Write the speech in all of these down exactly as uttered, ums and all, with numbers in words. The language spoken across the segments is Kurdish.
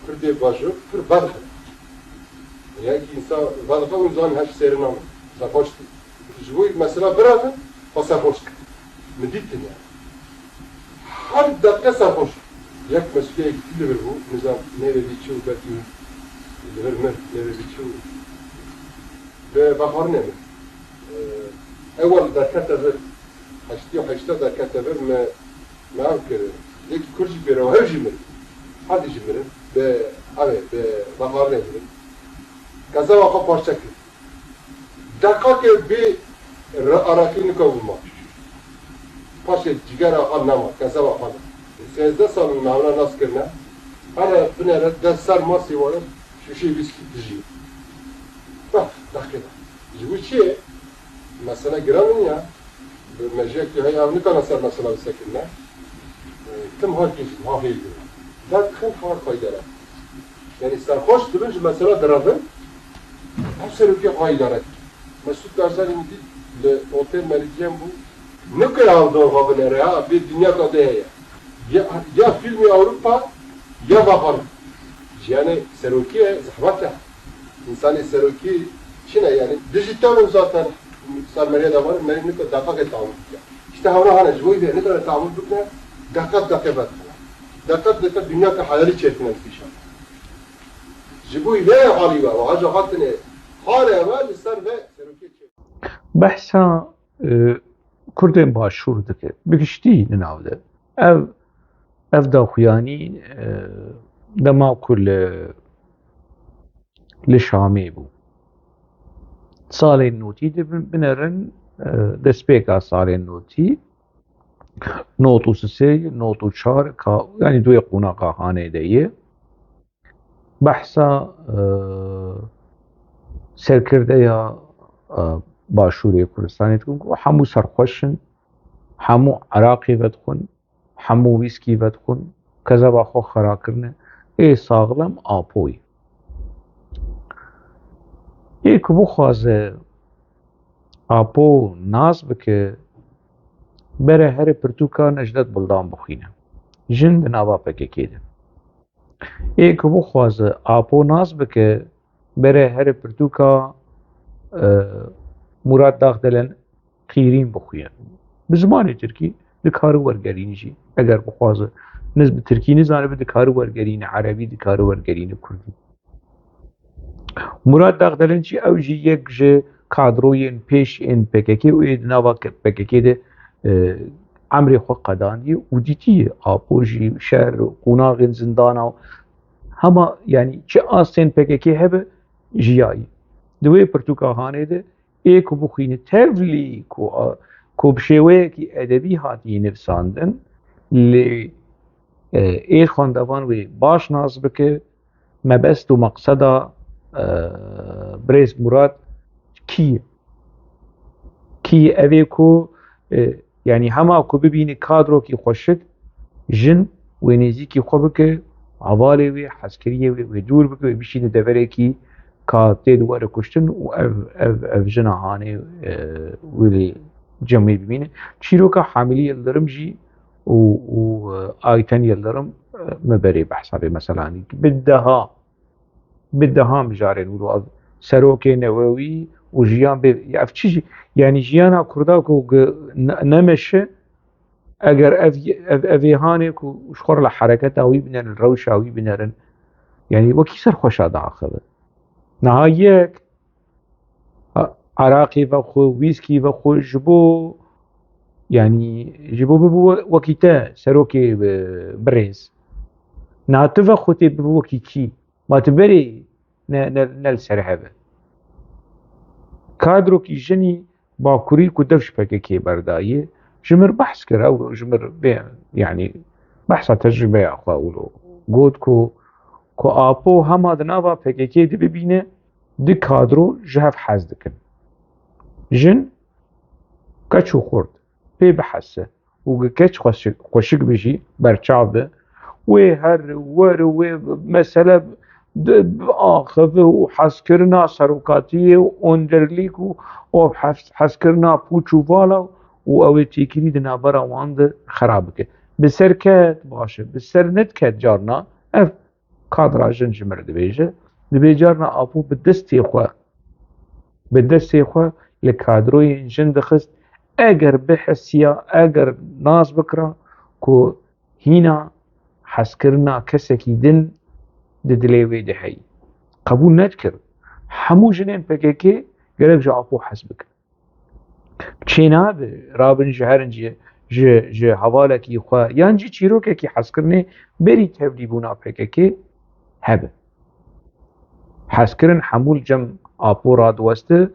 Kurdê bajor pir vedix in. Yek însan vedix e, û zan heş sêrin namin. Serxweş dî. Ji bo mesela birevin, xwe serxweş dî. Min dîtin yani. Her deqe serxweş. Yek mesûliyek dî li vir bû, nizam nêvê dî çi û belkî li vir mir, nêvê dî çi û bi vexwarinê min. Ew derkete vir, heştê û heşta derkete vir, me, me ev kir. Yekî kur jî pêre, ew jî mir. Herdî jî mirin. Bi, ev ê, bi vexwarinê mirin. Kezeba xwe parçe kir. Deqakê bê re-, araqî nika bû ma. Paşê cigera xwe nema, kezeba xwe nema. Sêzdeh sal me hewna nas kirine. Hele binêre dest ser masê wan e, şûşeyê wîskî dijî. Beh, deqê de. Ji bo çi ye? Mesele giran in ya. Bi mejiyekî heye ew nikane ser mesela bisekirine. E, tim ha gîj, ha hêl. Derdixin ha xwedere. Yani serxweş dibin ji mesela direvin. Ev serokê xwe îdare dike. Mesûd Barzanî min dît li Otel Meridyen bû. Nike ew dorxa binere ha, bê dinyaka de heye. Ya, ya fîlmê Ewropa, ya vexwarin. Jiyanê serokî zehmet e. Însanê serokî çi ne yani? Dijî tew in zaten, sermeriya de var, merî nike deqaqê tamir bike. İşte hewra hene, ji bo vê nikare tamir bikine, deqat deqe vedixine. Deqat deqe dinyaka heyalî çêdikine pîşan. Ji bo vê halî we, wiha jî hatine xalê we li ser ve serokê çê. Behsa, e, Kurdên Başûr dike. Bi giştî li nav de. Ev, ev daxuyanî, e, dema ku li, li Şamê bû. Salên notî dibin, binerin, e, destpêka salên notî, not û sisê, not û çar, ka, yanî duê qonaxa hanê de ye. Behsa, e, serkirdeya, e, Başûrê Kurdistanê dikin ku hemû serxweş in, hemû eraqê vedixwin, hemû wîskî vedixwin, kezeba xwe xera kirine, ê saxlem Apo ye. Ê ku bixwaze Apo nas bike, bere here pirtûka Necdet Buldan bixwîne. Jin di nava P K K de. Ê ku bixwaze Apo nas bike, bere here pirtûka, e, Murat Dagdelen Qîrîn bixwîne. Bi zimanê tirkî dikare wergerîne jî. Eger bixwaze niz bi tirkî nizanibe, dikare wergerîne erebî, dikare wergerîne kurdî. Murat Dagdelen jî, ew jî yek ji kadroyên pêş ên P K K û yê di nava P K K de, e, emrê xwe qedandiye û dîtiye Apo jî şer, qonaxên zindana û hema, yanî çi astên P K K hebe, jiyayî. Di wê pirtûka hanê de ê ku bixwîne tevlî ku, a, ku bi şêweyekî edebî hatiye nivîsandin, lê, e, ê xwendevan wê baş nas bike, mebest û meqseda, e, birêz Murat kî ye? Kî ye? Ev ê ku, e, yanî hema ku bibîne kadrokî xweşik, jin wê nêzîkî xwe bike, hevalê wê, hezkiriyê wê, wê dûr bike, wê bişîne deverekî ka tê di were kuştin û ev, ev, ev jina hanê, e, wê lê cem wê bibîne. Çîroka Hamilî Yildirim jî û, û, e, Ayten Yildirim, e, me berê behsa vê meselanî. Bi deha, bi deha mijarên wilo ev serokê newewî û jiyan bê, ev çi jî, yanî jiyana Kurda ku gi-, ne-, nemeşe, eger ev, ev, ev ê hanê ku ji xwe re li hereketa wî binerin, rewşa wî binerin, yanî wekî serxweşa diaxive. Niha yek, a-, eraqî vexwe, wîskî vexwe ji bo, yanî ji bo bibe we-, wekî te serokê, e, birêz. Niha tu vexwe tê bibe wekî kî? Ma tu berê ne, ne, ne li ser hebe. Kadrokî jinî Bakurî ku dev ji P K K berdaye, ji mir behs kir, ew ji mir bê, yanî behsa tecrûbeya xwe wilo got ku, ku Apo hema di nava P K K de bibîne, di kadro ji hev hez dikin. Jin, keç û xurt, pê bihese û gi keç xweşik, xweşik be jî berçav be. Wê her wer wê mesele di, biaxive û hezkirina serokatiyê û Önderlîk û ov hez-, hezkirina pûç û vala û ew ê têkilî di navbera wan de xera bike. Bi ser ket baş e, bi ser nediket carna ev kadra jin ji min re dibêje. Dibê carna Apo bi destê xwe, bi destê xwe li kadroyên jin dixist. Eger bihisiya, eger nas bikira ku hîna hezkirina kesekî din di dilê wê de heyî, qebûl nedikir. Hemû jinên P K K gerek ji Apo hez bikin. Çênabe rabin ji herin ji, ji, ji hevalekî xwe yan jî çîrokekî hezkirinê berî tevlîbûna P K K hebe. Hezkirin hemû li cem Apo radiweste,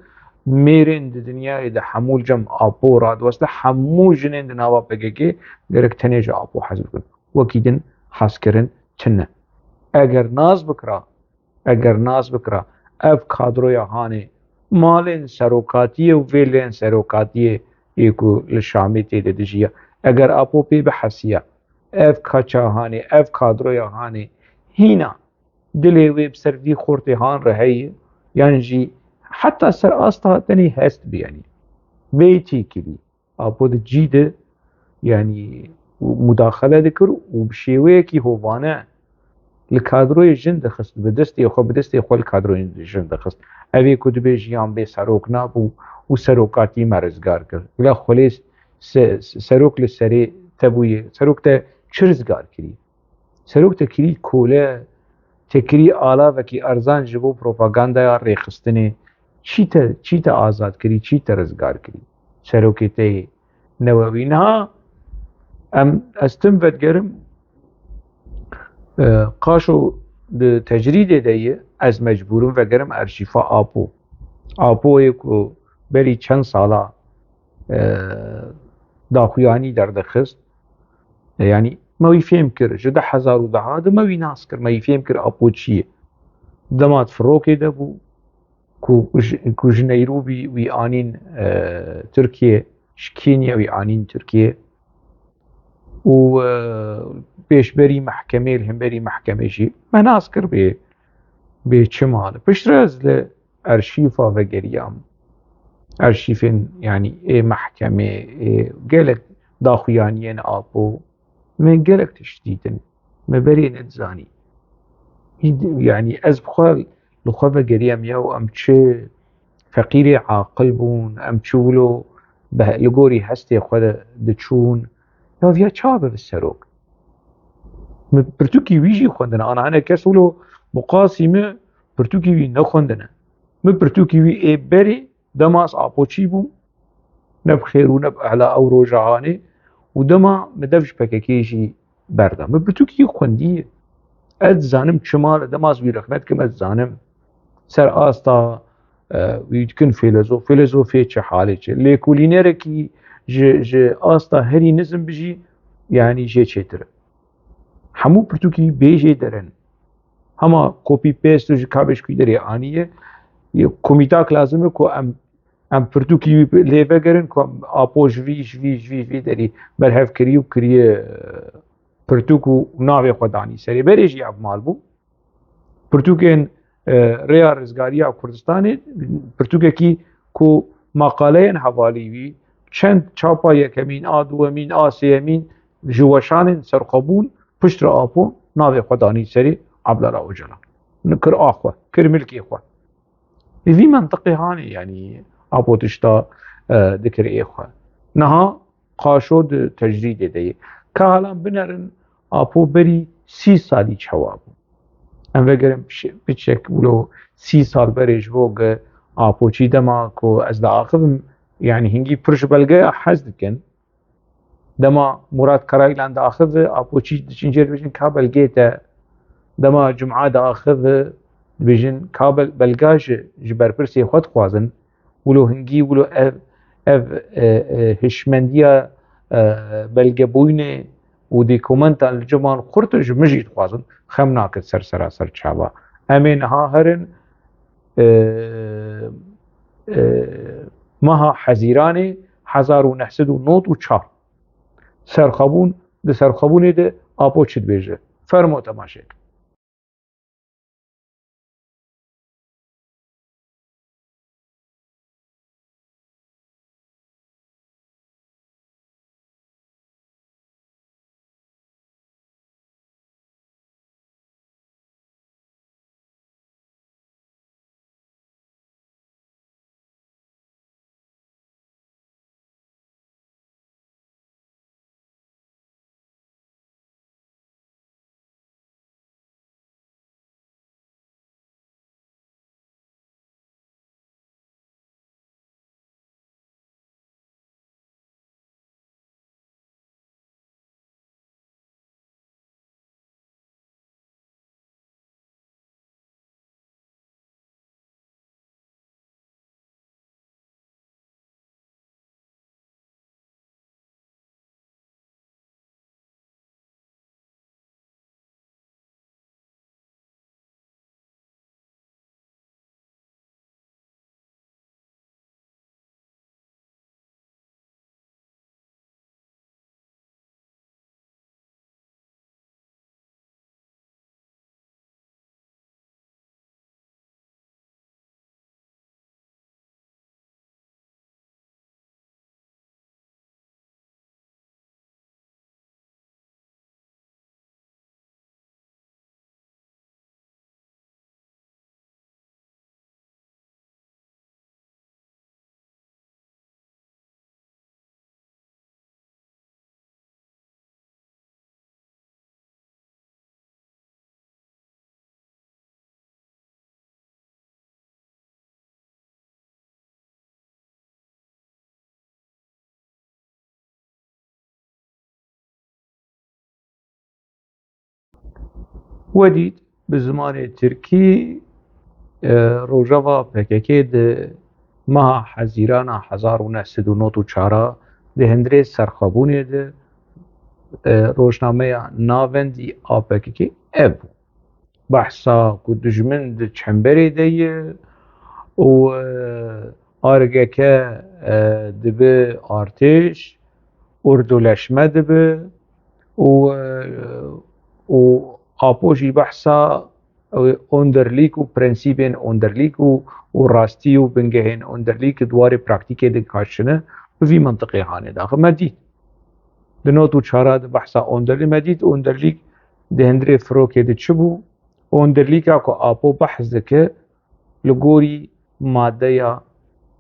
mêrên di dinyayê de hemû li cem Apo radiweste, hemû jinên di nava P K K gerek tenê ji Apo hez bikin. Wekî din hezkirin tune. Eger nas bikira, eger nas bikira, ev kadroya hanê malên serokatiyê û vêlên serokatiyê ê ku li Şamê tê de dijiya, eger Apo pê bihesiya, ev kaça hanê, ev kadroya hanê hîna dilê wê bi ser vî xortê han re heye, yan jî heta ser asta tenê hest bî, yanî bê têkilî. Apo di cî de, yanî, mudaxele dikir û bi şêweyekî hovane li kadroyê jin dixist, bi destê xwe, bi destê xwe li kadroyên jin dixist. Ev ê ku dibê jiyan bê serok nabû û serokatî me rizgar kir. Bila xwelê se-, serok li serê te bûye, serok te çi rizgar kirî? Serok te kirî kole, te kirî alavekî erzan ji bo propagandaya rêxistinê. Çî te, çî te azad kirî, çî te rizgar kirî? Serokê te yê newewî. Niha em, ez tim vedigerim, e, Qaşo di tecrîdê de ye, ez mecbûrim vegerim erşîfa Apo. Apoyê ku berî çend sala, e, daxuyanî derdixist, E, yanî me wî fêm kir, ji du hezar û deh de me wî nas kir, me wî fêm kir Apo çi ye. Dema di firokê de bû, ku ji, ku ji Neyrobî wî anîn, e, Tirkiye, ji Kenya wî anîn Tirkiye. Û, e, pêşberî mehkemê, li hemberî mehkemê jî me nas kir bê, bê çima. Li piştre ez li erşîfa vegeriyam. Erşîfên, yanî, ê mehkemê, ê gelek daxuyaniyên Apo, me gelek tişt dîtin. Me berê nedizanî. Hîd-, yanî, ez bi xwe, li xwe vegeriyam ya û em çi feqîrê aqil bûn, em çi wilo be-, li gorî hestê xwe de diçûn. Ya viya çawa bibe serok? Min pirtûkî wî jî xwendine. Ana hinek kes wilo bi qasî min pirtûkî wî nexwendine. Min pirtûkî wî ê berê dema ez Apoçî bûm, ne bi xêr û ne bi ehla ew roja hanê û dema min dev ji P K K jî berda. Min pirtûkî xwendiye. Ez dizanim çima li dema ez wî rexne dikim, ez dizanim. Ser asta, e, wî dikin fêlezof. Fêlezofê çi halê çi? Lêkolînerekî ji, ji asta herî nizm bijî, yanî jê çêtir e. Hemû pirtûkî bê jê derin. Hema copy paste ji kabê ji kuyderê aniye. Komîtak lazim e ku em, em pirtûkî wî lê vegerin ku em Apo ji vî, ji vî, ji vî, ji vî derî berhev kiriye û kiriye, e, pirtûk û navê xwe danî serê. Berê jî ev mal bû. Pirtûkên, e, Rêya Rizgariya Kurdistanê, pirtûkekî ku maqaleyên hevalî wî, çend çapa yekemîn, a duwemîn, a sêyemîn ji weşanên serxwebûn, piştre Apo navê xwe danî serê Abdullah Ocalan. Kir a xwe, kir milkê xwe. Li vî mentiqê hanê, yanî Apo tişta, e, dikir ê xwe. Niha Qaşo di tecrîdê de ye. Ka halan binerin, Apo berî sî salî çawa bû. Em vegerin piçe-, piçek wilo sî sal berê ji bo ge Apoçî dema ku ez diaxivim, yanî hingî pir ji belgeya hez dikin. Dema Murat Karaylan diaxive, Apoçî diçin jê dibêjin ka belgeyê te. Dema Cuma diaxive, dibêjin ka bel-, belga ji, ji berpirsê xwe dixwazin. Wilo hingî, wilo ev, ev, e, e, hişmendiya, e, belgebûyînê û dokumentan li ciman xurt ji min jî dixwazin, xem nakin ser sera ser çava. Em ê niha herin, e, e, meha Hezîranê hezar û neh sed û nod û çar. Serxwebûn, di serxwebûnê de Apo çi dibêje? Fermo temaşe kin. We dît bi zimanê tirkî, e, rojeva P K K di meha Hezîrana hezar û neh sed û nod û çar a di hundirê serxwebûnê de, e, rojnameya navendî a P K K ev bû. Behsa ku dijmin di çemberê de ye û, e, argeke, e, dibe artêş, ordoleşme dibe û, e, û Apo jî behsa, e, Önderlîk û prensîbên Önderlîk û, û rastî û bingehên Önderlîk di warê praktîkê de kaşine bi vî mintiqê hanê daxil. Me dît. Di nod û çar a de behsa Önderlîk me dît. Önderlîk di hundirê firokê de çi bû? Önderlîka ku Apo behs dike, li gorî madeya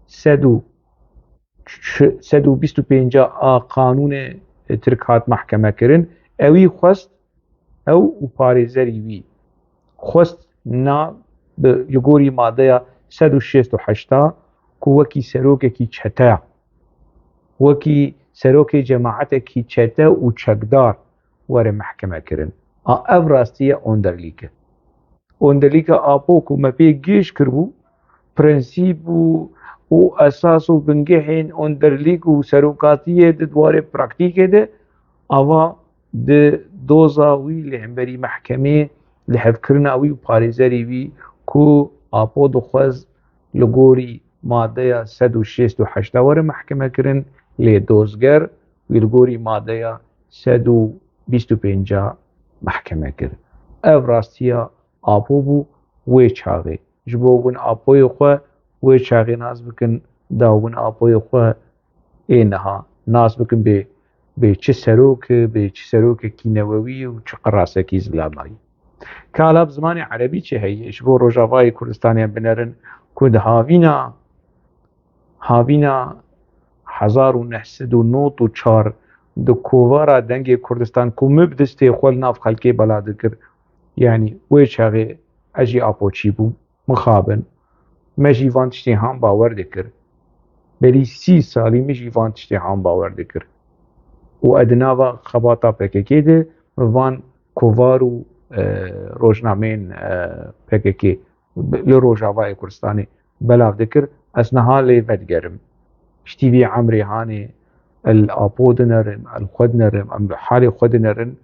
sed û, sed û bîst û pênc a qanûnê tirk hat mehkeme kirin. Ewî xwest, ew û parêzerî wî xwest na bi, li gorî madeya sed û şêst û heşt a ku wekî serokekî çeteya, wekî serokê cemaetekî çete û çekdar were mehkeme kirin. A ev rastiye Önderlîk e. Önderlîka Apo ku me pê gêj kiribû, prensîb û, û esas û bingehên Önderlîk û serokatiyê di warê praktîkê de ava di doza wî li hemberî mehkemê, li hevkirina wî û parêzerê wî ku Apo dixwest li gorî madeya sed û şêst û heşt a were mehkeme kirin, lê dozger wî li gorî madeya sed û bîst û pênc a mehkeme kir. Ev rastiya Apo bû wê çaxê. Ji bo hûn Apoyê xwe wê çaxê nas bikin, da hûn Apoyê xwe ê niha nas bikin bê, bê çi serok e, bê çi serokekî newewî û çi qirasekî zilamayî. Kala bi zimanê erebî çi heye? Ji bo Rojavayê Kurdistanê em binerin ku di havîna, havîna hezar û neh sed û nod û çar di kovara Dengê Kurdistan ku min bi destê xwe li nav xelkê belav dikir, yanî wê çaxê ez jî Apoçî bûm. Mixabin. Me jî van tiştê han bawer dikir. Berî sî salî min jî van tiştê han bawer dikir. Û ez di nava xebata P K K de min van kovar û, e, rojnameyên, e, P K K li Rojavayê Kurdistanê belav dikir. Ez niha lê vedigerim. Ji tî vê emrê hanê, el Apo dinerin, el xwe dinerin, em li halê xwe dinerin,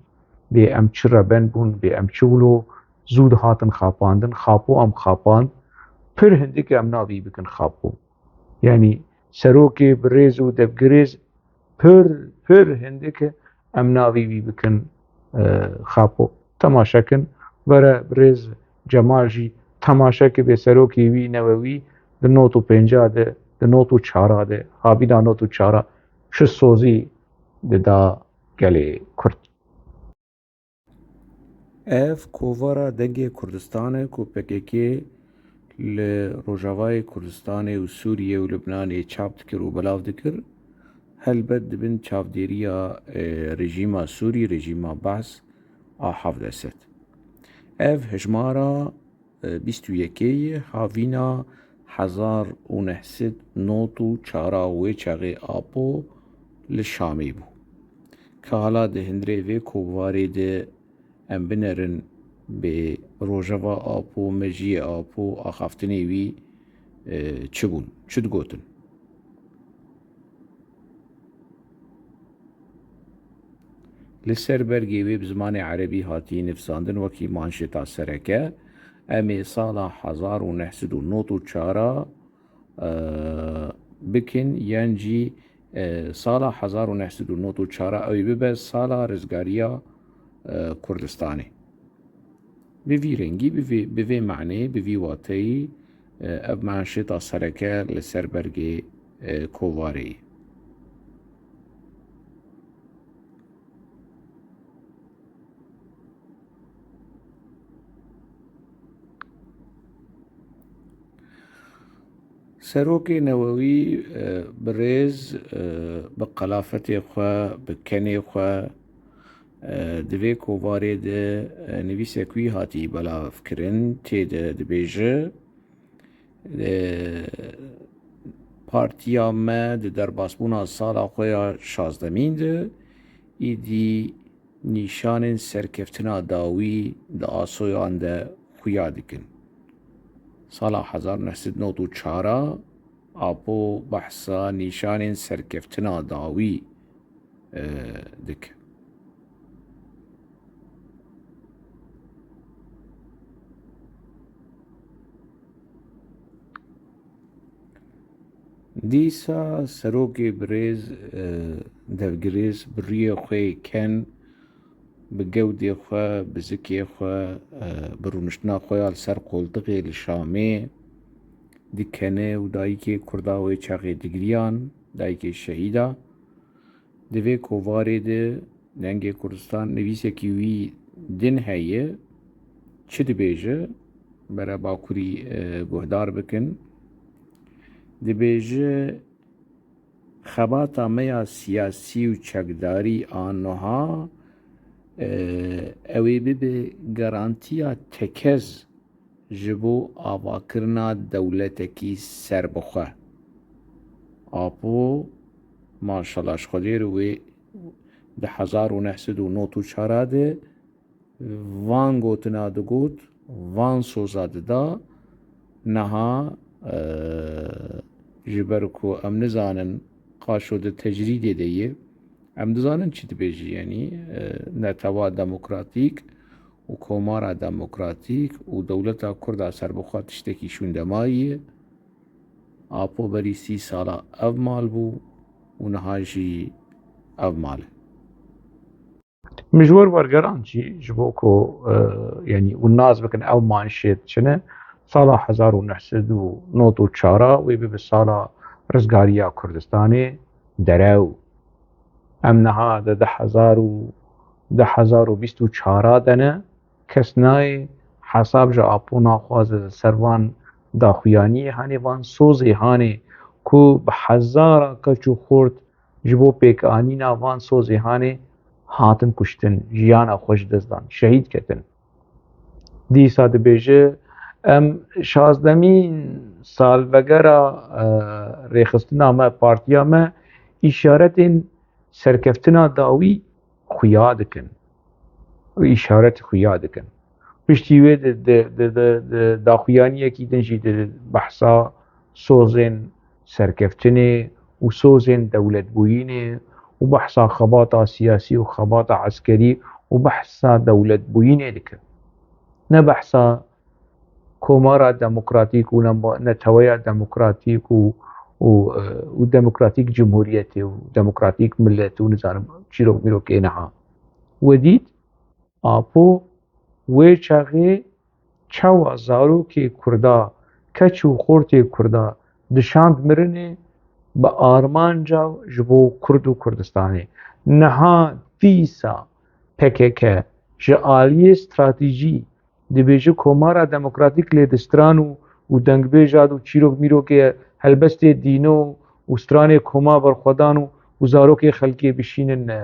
bê em çi reben bûn, bê em çi wilo zû dihatin xapandin, Xapo em xapand, pir hindik em navî bikin Xapo. Yanî serokê birêz û devgirêz pir, pir hindik em navî wî bikin, e, Xapo. Temaşe kin, were birêz Cemal jî temaşe ki bê serokê wî newewî di nod û pênc a de, di nod û çar a de, havîna nod û çar a çi sozî dida gelê Kurd. Ev kovara Dengê Kurdistan e ku P K K li Rojavayê Kurdistanê û Sûriyê û Libnanê çap dikir û belav dikir. Helbet di bin çavdêriya, e, rejîma Sûrî, rejîma Baas a hevdeh sed. Ev hejmara, e, bîst û yekê ye, havîna hezar û neh sed nod û çar a wê çaxê Apo li Şamê bû. Ka hala di hundirê vê kovarê de em binerin bê rojeva Apo, mejiyê Apo, axaftinê wî, e, çi bûn, çi digotin? Li ser bergê wê bi zimanê erebî hatî nivîsandin wekî manşeta sereke, em ê sala hezar û neh sed û nod û çar a, e, bikin, yan jî, e, sala hezar û neh sed û nod û çar a ew ê bibe sala rizgariya, e, Kurdistanê. Bi vî rengî, bi vê, bi vê manê, bi vî wateyî, e, ev manşeta sereke li ser bergê, e, kovarê ye. Serokê newewî, e, birêz, e, bi qelafetê xwe, bi kenê xwe, e, di vê kovarê de, e, nivîsek wî hatî belavkirin, tê de dibêje, e, partiya me di derbasbûna sala xwe ya şazdemîn de, îdî nîşanên serkeftina dawî di asoyan de xuya dikin. Sala hezar neh sed nod û çar a Apo behsa nîşanên serkeftina dawî, e, dike. Dîsa serokê birêz, e, devgirêz bi rûyê xwe yê ken, bi gewdê xwe, bi zikê xwe, e, bi rûniştina xwe ya li ser qoltixê li Şamê dikene û dayikê Kurda wê çaxê digiriyan, dayikê şehîda. Di vê kovarê de Dengê Kurdistan nivîsekî wî din heye. Çi dibêje? Bere Bakurî, e, guhdar bikin. Dibêje, xebata me ya siyasî û çekdarî a nuha, e, ew ê bibe garantiya tekez ji bo avakirina dewletekî serbixwe. Apo, maşallah ji Xwedê re, wê di hezar û neh sed û nod û çar de van gotina digot, van soza dida, niha, e, ji ber ku em nizanin qaşo di tecrîdê de ye, em dizanin çi dibêjî, yanî, e, netewa demokratîk û komara demokratîk û dewleta Kurda serbixwe tiştekî şûndemayî ye. Apo berî sî sala ev mal bû û niha jî ev mal e. Min ji wir wergeran jî ji bo ku, e, yanî hûn nas bikin ew manşêt çi ne. Sala hezar û neh sed û nod û çar a wê bibe sala rizgariya Kurdistanê derew. Em niha di du hezar û, du hezar û bîst û çar a de ne. Kes nayê hesab ji Apo naxwaze li ser van daxuyaniyê hanê, van sozê hanê ku bi hezara keç û xort ji bo pêkanîna van sozê hanê hatin kuştin, jiyana xwe ji dest dan, şehîd ketin. Dîsa dibêje, em şazdemîn salvegera, e, rêxistina me, partiya me, îşaretên serkeftina dawî xuya dikin. Îşaret xuya dikin. Piştî wê di, di, di, di, di daxuyaniyekî din jî di behsa sozên serkeftinê û sozên dewletbûyînê û behsa xebata siyasî û xebata eskerî û behsa dewletbûyînê dikin. Ne behsa komara demokratîk û nema-, neteweya demokratîk û, û, e, û demokratîk cumhuriyetê û demokratîk millet û nizanim çîrok mîrokê niha. We dît, Apo wê çaxê çawa zarokê Kurda, keç û xortê Kurda dişand mirinê, bi armanca ji bo Kurd û Kurdistanê. Niha dîsa P K K ji aliyê stratejî dibêje Komara Demokratîk lê di stran û, û dengbêja û çîrok mîrokê helbestê dîno û stranê koma berxwedan û, û zarokê xelkê bişînin, e,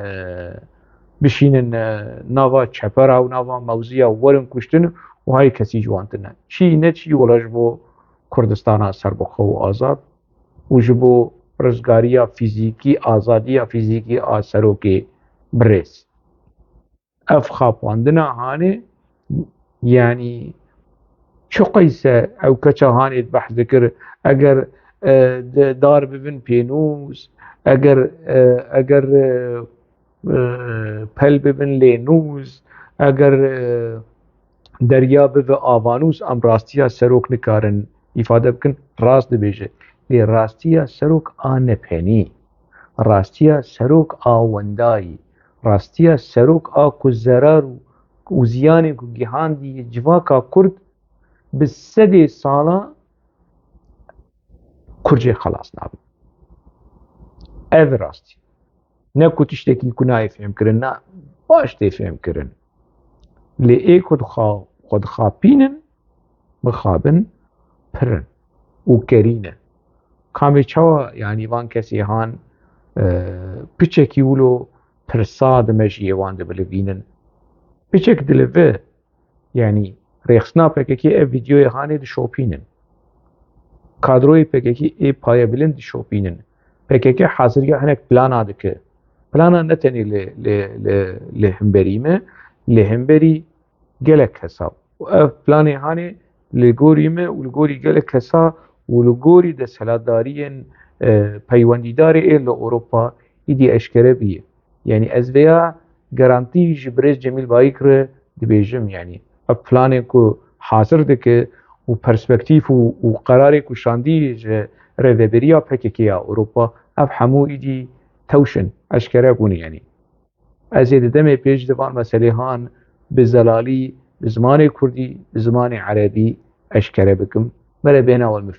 bişînin, e, nava çepera û nava mewziya û werin kuştin û hay kesî ji wan tune. Çî ne çî wela ji bo Kurdistana serbixwe û azad û ji bo rizgariya fîzîkî, azadiya fîzîkî a serokê birêz. Ev xapandina hanê, yanî çi qeyse ew keça hanê behs dikir, eger, e, de-, dar bibin pênûs, eger, e, eger, e, e, pel bibin lênûs, eger, e, derya bibe avanûs, em rastiya serok nikarin îfade bikin, rast dibêje. Lê rastiya serok a nepenî, rastiya serok a wendayî, rastiya serok a ku zerar û, û ziyanê ku gihandiye civaka Kurd bi sedê sala Kurcê xelas nabe. Ev rastî. Ne ku tiştekî ku nayê fêhmkirin, na, baş tê fêhmkirin. Lê ê ku dixa-, xwe dixapînin, mixabin pir in û kerî ne. Kamê çawa, yanî van kesê han, e, piçekî wilo pirsa di mejiyê wan de bilivînin. Piçek dilive, yanî rêxistina P K K ev vîdyoyê hanê dişopînin. Kadroyê P K K ê payebilind dişopînin. P K K haziriya hinek plana dike. Plana ne tenê li, li, li, li hemberî me, li hemberî gelek kesa. Û ev planê hanê li gorî me û li gorî gelek kesa û li gorî desthilatdariyên, e, peywendîdarê ê li Ewropa îdî eşkere bûye. Yanî ez vêya garantî ji birêz Cemîl Bayik re dibêjim, yanî ev planê ku hazir dike û perspektîf û, û qerarê ku şandî ji rêveberiya P K K ya Ewropa, ev hemû îdî tewş in, eşkere bûne yanî. Ez ê di demê pêş de van meselê han bi zelalî, bi zimanê kurdî, bi zimanê erebî eşkere bikim. Mere bêhna we li min fikir.